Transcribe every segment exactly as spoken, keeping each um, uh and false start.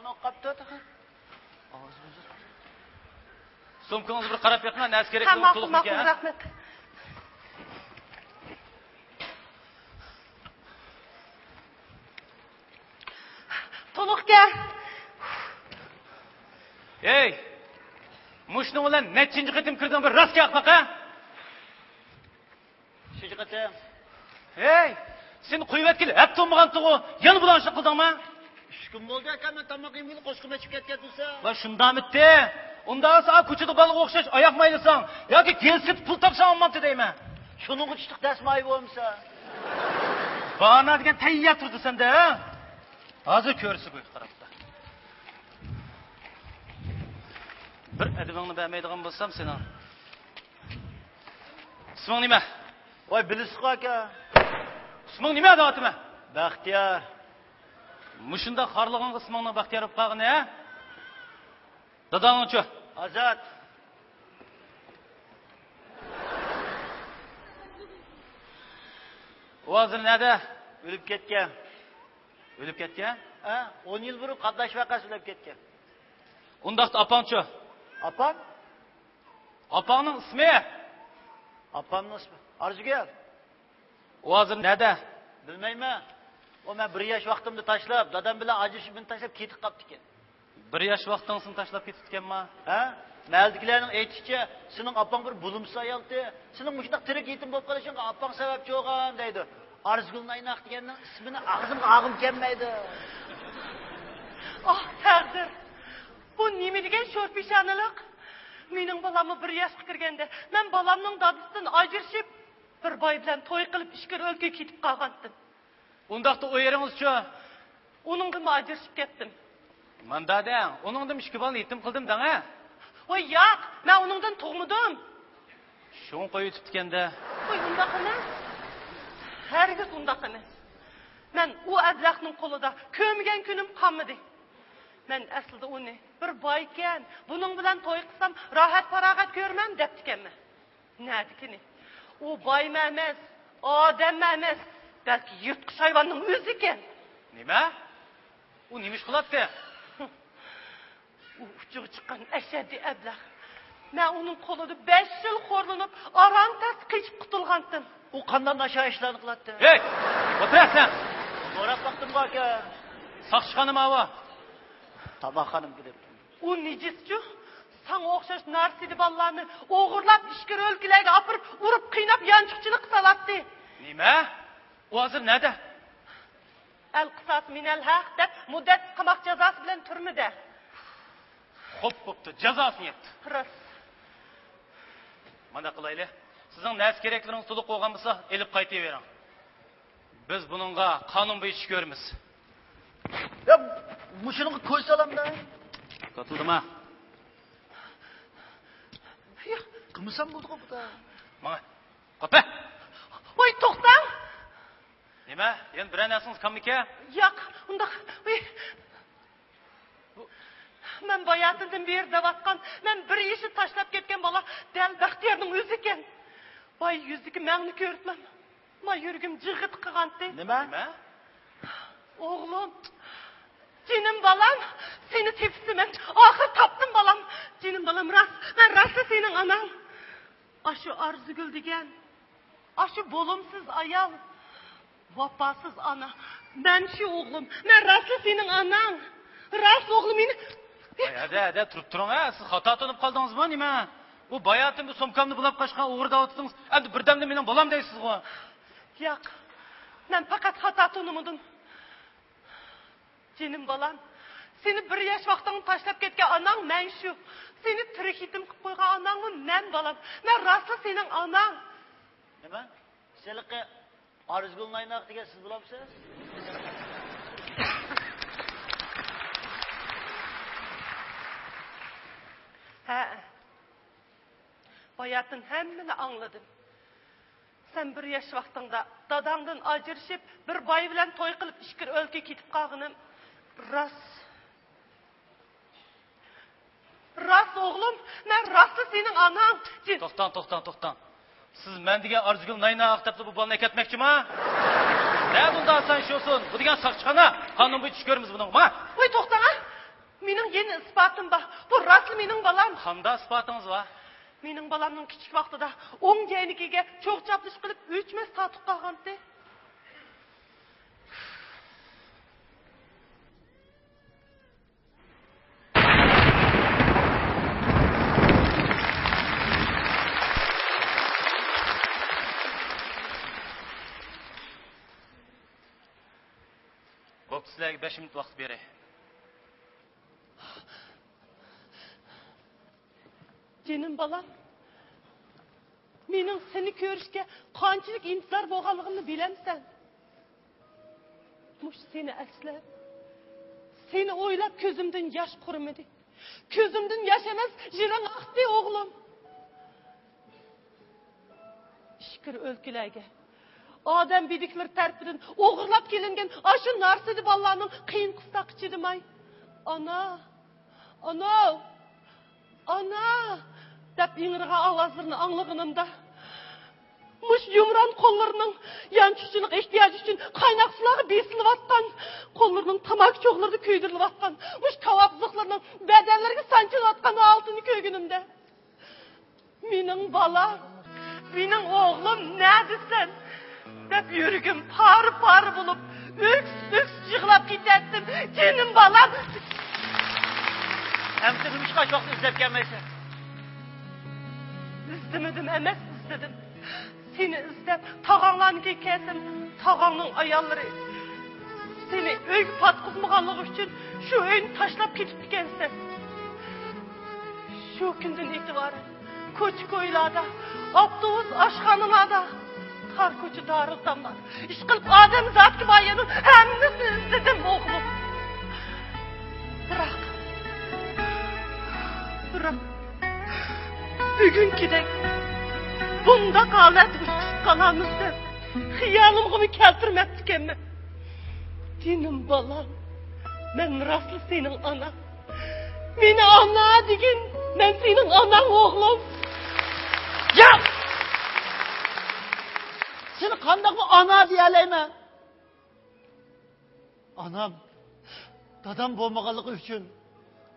تاماق قاپتۇ تېخى. سومكىڭىزنى بىر قاراپ بېقىڭ، نەرسە كېرەك ھە، بولۇپ ماقۇل، تولۇق ماقۇل، ئىكەن، ھە؟ رەھمەت. تولۇق ئىكەن. ھەي! مۇشۇنىڭ بىلەن نەچچىنچى قېتىم كىردىڭ، بىر راست گەپ قىلقە. شۇنچە قېتىم. ھەي! سېنى قويۇۋەتكىلى ھەپتە بولمىغانتىغۇ، يەنە بۇلارنى قىلدىڭما؟ ئۈچ كۈن بولدى، ئاكا، مەن تاماق يېمىگىلى قوشقىم ئېچىپ كەتكەن دېسە. ۋە شۇنداقمىتى؟ ئۇنداق بولسا، كوچىدا بالىغا ئوخشاش ئاياق مايلىساڭ ياكى گېل سېتىپ پۇل تاپساڭ ئالمامتى دەيمەن. شۇنىڭغا چىقتىق دەس ماي بولمىسا. بانا دېگەن تەييار تۇرىدۇ سەندە، ھە؟ ھازىر كۆرىسىز بۇ قاراپتا. بىر ئەدىپىڭنى بەرمەيدىغان بولسام سېنىڭ. ئىسمىڭ نېمە؟ ۋاي، بىلىسىزغۇ، ئاكا. ئىسمىڭ نېمە دەۋاتىمەن؟ بەختىيار. مۇشۇنداق خارلىغانغا ئىسمىڭنىڭ بەختىيار بولۇپ قالغىنى، ھە؟ داداڭنىڭچۇ؟ ئازاد. ئۇ ھازىر نەدە؟ ئۆلۈپ كەتكەن. ئۆلۈپ كەتكەن؟ ھە، ئون يىل بۇرۇن قاتناش ۋەقەسى ئۆلۈپ كەتكەن. ئۇنداقتا ئاپاڭچۇ؟ ئاپام؟ ئاپاڭنىڭ ئىسمى؟ ئاپامنىڭ ئىسمى ئارزۇگۈل. ئۇ ھازىر نەدە؟ بىلمەيمەن. ئۇ مەن بىر ياش ۋاقتىمدا تاشلاپ، دادام بىلەن ئاجرىشىپ، مېنى تاشلاپ كېتىپ قاپتىكەن. بىر ياش ۋاقتىڭ سېنى تاشلاپ كېتىپتىكەنما؟ ھە؟ مەھەللىدىكىلەرنىڭ ئېيتىشىچە، سېنىڭ ئاپاڭ بىر بولۇمسىز ئايالتى. سېنىڭ مۇشۇنداق تىرىك يېتىم بولۇپ قېلىشىڭغا ئاپاڭ سەۋەبچى بولغان دەيدۇ. ئارزۇگۈل نايناق دېگەننىڭ ئىسمىنى ئاغزىمغا ئالغۇم كەلمەيدۇ. ئاھ، تەقدىر! بۇ نېمە دېگەن شورپىشانىلىق؟ مېنىڭ بالاممۇ بىر ياشقا كىرگەندە، مەن بالامنىڭ دادىسىدىن ئاجرىشىپ، بىر باي بىلەن توي قىلىپ، ئىچكىرى ئۆلكىگە كېتىپ قالغانتىم. ئۇنداقتا ئۇ ئېرىڭىزچۇ؟ ئۇنىڭدىنمۇ ئاجرىشىپ كەتتىم. ماندا دەڭ، ئۇنىڭدىن ئىككى بالىنى يېتىم قىلدىم دەڭە. ۋاي ياق، مەن ئۇنىڭدىن تۇغمىدىم. شۇڭا قويۇۋېتىپتىكەن-دە. ۋاي ئۇنداق ئەمەس. ھەرگىز ئۇنداق ئەمەس. مەن ئۇ ئەبلەخنىڭ قولىدا كۆرمىگەن كۈنۈم قالمىدى. مەن ئەسلىدە ئۇنى بىر بايكەن، بۇنىڭ بىلەن توي قىلسام راھەت پاراغەت كۆرىمەن دەپتىكەنمەن. نەدىكىنى؟ ئۇ بايمۇ ئەمەس، ئادەممۇ ئەمەس، بەلكى يىرتقۇچ ھايۋاننىڭ ئۆزىكەن. نېمە؟ ئۇ نېمە ئىش قىلاتتى؟ ئۇ ئۇچىغا چىققان ئەشەددىي ئەبلەخ. مەن ئۇنىڭ قولىدا بەش يىل خورلىنىپ، ئاران تەس قېچىپ قۇتۇلغانتىم. ئۇ قانداق ناشايان ئىشلارنى قىلاتتى؟ ھەي! ئولتۇرە سەن! سوراپ باقتىمغۇ، ئاكا. ساقچىخانىمۇ ئاۋۇ. تاماقخانىمغا دەپتىم. ئۇ نىجىسچۇ؟ ساڭا ئوخشاش نارسىدە بالىلارنى ئوغرىلاپ، ئىچكىرى ئۆلكىلەرگە ئاپىرىپ، ئۇرۇپ قىيناپ، يانچۇقچىلىققا سالاتتى. نېمە؟ ئۇ ھازىر نەدە؟ ئەل قىساس مىنەل ھەق دەپ، مۇددەتسىز قاماق جازاسى بىلەن تۈرمىدە. خوپ، بوپتۇ، جازاسىنى يەپتۇ. راست. مانداق قىلايلى، سىزنىڭ نەرسە كېرەكلىرىڭىز تولۇق بولغان بولسا، ئېلىپ قايتىۋېرىڭ. بىز بۇنىڭغا قانۇن بويىچە ئىش كۆرىمىز. يا، مۇشۇنىڭغا كوز سالامدا. كاتىلدىما. يا، قىلمىسام بولدىغۇ بۇدا. ماڭا. قاپە. ۋاي، توختاڭ. نېمە؟ يەنە بىرەر نەرسىڭىز كەممىكەن؟ ياق، ئۇنداق. ۋاي. مەن باياتىندىن بېرى دەۋاتقان، مەن بىر يېشىدا تاشلاپ كەتكەن بالا دەل بەختىيارنىڭ ئۆزى ئىكەن. ۋاي، يۈزىدىكى مەڭنى كۆرۈپلا ما يۈرىكىم جىغغىدە قىلغانتى. نېمە؟ نېمە؟ ئوغلۇم، جېنىم بالام، سېنى تېپىپتىمەن. ئاخىر تاپتىم بالام. جېنىم بالام، راست، مەن راستلا سېنىڭ ئاناڭ. ئاشۇ ئارزۇگۈل دېگەن، ئاشۇ بولۇمسىز ئايال، ۋاپاسىز ئانا. مەن شۇ ئوغلۇم، مەن راستلا سېنىڭ ئاناڭ. راست ئوغلۇم مېنى. ھەي، ھەدە، ھەدە، تۇرۇپ تۇرۇڭ، ھە، سىز خاتا تونۇپ قالدىڭىزمۇ نېمە؟ ئۇ باياتىن بۇ سومكامنى بۇلاپ قاچقان ئوغرى دەۋاتىسىز، ئەمدى بىردەمدە مېنىڭ بالام دەيسىزغۇ؟ ياق، مەن پەقەت خاتا تونۇمىدىم. جېنىم بالام، سېنى بىر ياش ۋاقتىڭدا تاشلاپ كەتكەن ئاناڭ مەن شۇ. سېنى تىرىك يېتىم قىلىپ قويغان ئاناڭمۇ مەن بالام. مەن راستلا سېنىڭ ئاناڭ. نېمە؟ سىز ھېلىقى ئارزۇگۈل نايناق دېگەن سىز بولامسىز؟ ھاياتتىن ھەممىنى ئاڭلىدىم. سەن بىر ياش ۋاقتىڭدا داداڭدىن ئاجرىشىپ، بىر باي بىلەن توي قىلىپ، ئىچكىرى ئۆلكىگە كېتىپ قالغىنىم راست. راست، ئوغلۇم، مەن راستلا سېنىڭ ئاناڭ. جى- توختاڭ، توختاڭ، توختاڭ. سىز مەن دېگەن ئارزۇگۈل نايناغا دەپلا بۇ بالىنى ئەكەتمەكچىما؟ نە بۇنداق ئاسان ئىش بولسۇن؟ بۇ دېگەن ساقچىخانا. قانۇن بويىچە ئىش كۆرىمىز بۇنىڭغا، ما؟ ۋاي، توختاڭ، ھە؟ مېنىڭ يەنە ئىسپاتىم بار. بۇ راستلا مېنىڭ بالام. قانداق ئىسپاتىڭىز بار؟ مېنىڭ بالامنىڭ كىچىك ۋاقتىدا ئوڭ كەينىكىگە چوغ چاپلىشىپ قېلىپ، ئۆچمەس تارتىپ قالغانتى. بوپتۇ، سىلەرگە بەش مىنۇت ۋاقىت بېرەي. جېنىم بالام، مېنىڭ سېنى كۆرۈشكە قانچىلىك ئىنتىزار بولغانلىقىمنى بىلەمسەن؟ مۇشۇ سېنى ئەسلەپ، سېنى ئويلاپ كۆزۈمدىن ياش قۇرۇمىدى. كۆزۈمدىن ياش ئەمەس، يىلىڭ ئاقتى، ئوغلۇم. ئىچكىرى ئۆلكىلەرگە ئادەم بىدىكلىرى تەرىپىدىن ئوغرىلاپ كېلىنگەن ئاشۇ نارسىدە بالىلارنىڭ قىيىن قىستاققا چىدىماي، «ئانا! ئاناۋ! ئانا!» دەپ ھىڭرىغان ئاۋازلىرىنى ئاڭلىغىنىمدا، مۇشۇ يۇمران قوللىرىنىڭ يانچۇقچىلىق ئېھتىياجى ئۈچۈن قايناق سۇلارغا بېسىلىۋاتقان، قوللىرىنىڭ تاماكا چوغلىرىدا كۆيدۈرۈلۈۋاتقان مۇشۇ كاۋاپ ئوزۇقلىرىنىڭ بەدەنلىرىگە سانچىلىۋاتقان ھالىتىنى كۆرگىنىمدە، «مېنىڭ بالام، مېنىڭ ئوغلۇم نەدىسەن؟» دەپ يۈرىكىم پارە-پارە بولۇپ، ئۆكسۈپ-ئۆكسۈپ يىغلاپ كېتەتتىم. «جېنىم بالام!» ئەمدى نېمىشقا شۇ ۋاقىتتا ئىزدەپ كەلمەيسەن؟ ئىزدىمىدىم ئەمەس، ئىزدىدىم. سېنى ئىزدەپ تاغاڭلارنىڭكىگە كەلسەم، تاغاڭنىڭ ئاياللىرى سېنى ئۆيگە پاتقۇزمىغانلىقى ئۈچۈن شۇ ئۆينى تاشلاپ كېتىپتىكەنسەن. شۇ كۈندىن ئېتىبارەن كوچا-كويلاردا، ئاپتوبۇس ئاشخانىلاردا، تار كوچا دارىلئېتاملاردا، ئىشقىلىپ ئادەم زاتىگە بار يەرنىڭ ھەممىسىنى ئىزدىدىم، ئوغلۇم. بىراق، بىراق بۈگۈنكىدەك بۇنداق ھالەتتە ئۇچۇپ قالارمىز دەپ خىيالىمغىمۇ كەلتۈرمەپتىكەنمەن. جېنىم بالام، مەن راستلا سېنىڭ ئاناڭ. مېنى ئانا دېگىن، مەن سېنىڭ ئاناڭ، ئوغلۇم. ياق! سېنى قانداقمۇ ئانا دېيەلەيمەن؟ ئانام، دادام بولمىغانلىقى ئۈچۈن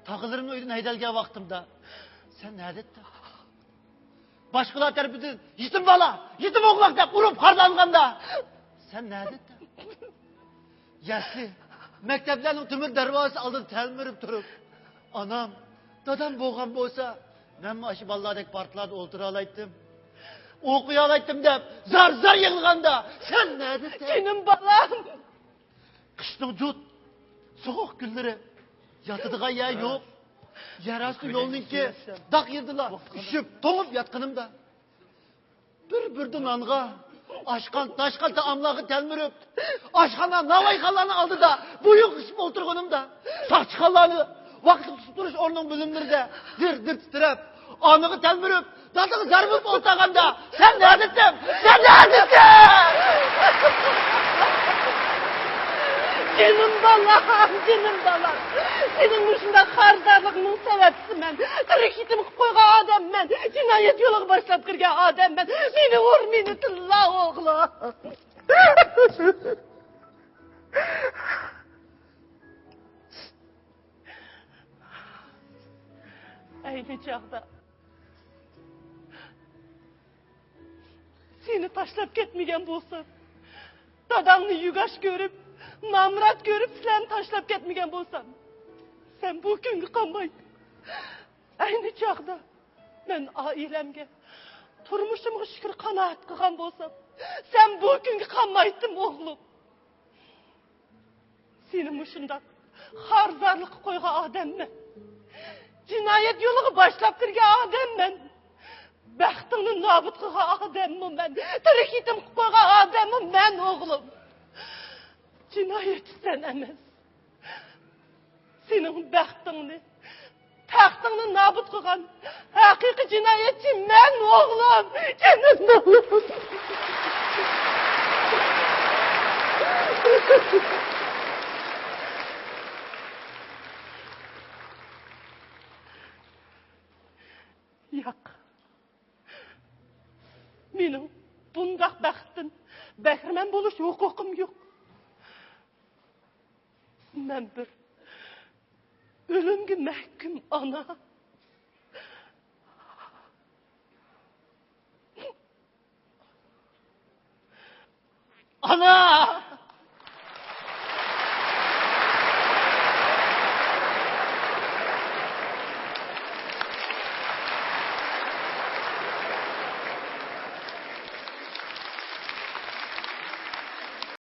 تاغىلىرىمنى ئۆيدىن ھەيدەلگەن ۋاقتىمدا سەن نەدە ئىدىڭ؟ باشقىلار تەرىپىدىن «يېتىم بالا، يېتىم ئوغلاق» دەپ ئۇرۇپ خارلانغاندا سەن نەدە ئىدىڭ؟ يەسلى، مەكتەپلەرنىڭ تۆمۈر دەرۋازىسى ئالدىدا تەلمۈرۈپ تۇرۇپ، ئانام، دادام بولغان بولسا، مەنمۇ ئاشۇ بالىلاردەك پارتىلاردا ئولتۇرالايتتىم، ئوقۇيالايتتىم دەپ زار-زار يىغلىغاندا سەن نەدە ئىدىڭ؟ جېنىم بالام! قىشنىڭ جۇت، سوغۇق كۈنلىرى ياتىدىغان يەر يوق. يەر ئاستى يولنىڭكى داق يېرىدىلا ئۈشۈپ، توڭۇپ ياتقىنىمدا، بىر بۈردە نانغا، ئاشقان، تاشقان تائاملارغا تەلمۈرۈپ، ئاشخانا، ناۋايخانىلارنىڭ ئالدىدا بويۇن قىسىپ ئولتۇرغىنىمدا، ساقچىخانىلارنى ۋاقىتلىق تۇتۇپ تۇرۇش ئورنىنىڭ بۆلۈملىرىدە دىر-دىر تىترەپ، ئانىغا تەلمۈرۈپ، دادىغا زار بېرىپ ئولتۇرغاندا، سەن نەدىسەن؟ سەن نەدىسەن؟ جېنىم بالام، جېنىم بالام. سېنىڭ مۇشۇنداق خارىزارلىقىڭنىڭ سەۋەبچىسى مەن. تىرىك يېتىم قىلىپ قويغان ئادەم مەن. جىنايەت يولىغا باشلاپ كىرگەن ئادەم مەن. مېنى ئۇر، مېنى تىللا، ئوغلۇم. ئەينى چاغدا سېنى تاشلاپ كەتمىگەن بولسام، داداڭنى يۈگاش كۆرۈپ، نامرات كۆرۈپ، سىلەرنى تاشلاپ كەتمىگەن بولسام، سەن بۇ كۈنگە قالمايتتىڭ. ئەينى چاغدا مەن ئائىلەمگە، تۇرمۇشۇمغا شۈكۈر قانائەت قىلغان بولسام، سەن بۇ كۈنگە قالمايتتىڭ، ئوغلۇم. سېنى مۇشۇنداق خارىزارلىققا قويغان ئادەممەن. جىنايەت يولىغا باشلاپ كىرگەن ئادەممەن. بەختىڭنى نابۇت قىلغان ئادەممۇ مەن. تىرىك يېتىم قىلىپ قويغان ئادەممۇ مەن، ئوغلۇم. جىنايەتچى سەن ئەمەس. سېنىڭ بەختىڭنى ھەققىڭنى نابۇت قىلغان ھەقىقىي جىنايەتچى مەن، ئوغلۇم، جېنىم بالام. ياق. مېنىڭ بۇنداق بەختتىن بەھرىمەن بولۇش ھوقۇقۇم يوق. مەن بىر ئۆلۈمگە مەھكۇم ئانا. ئانا!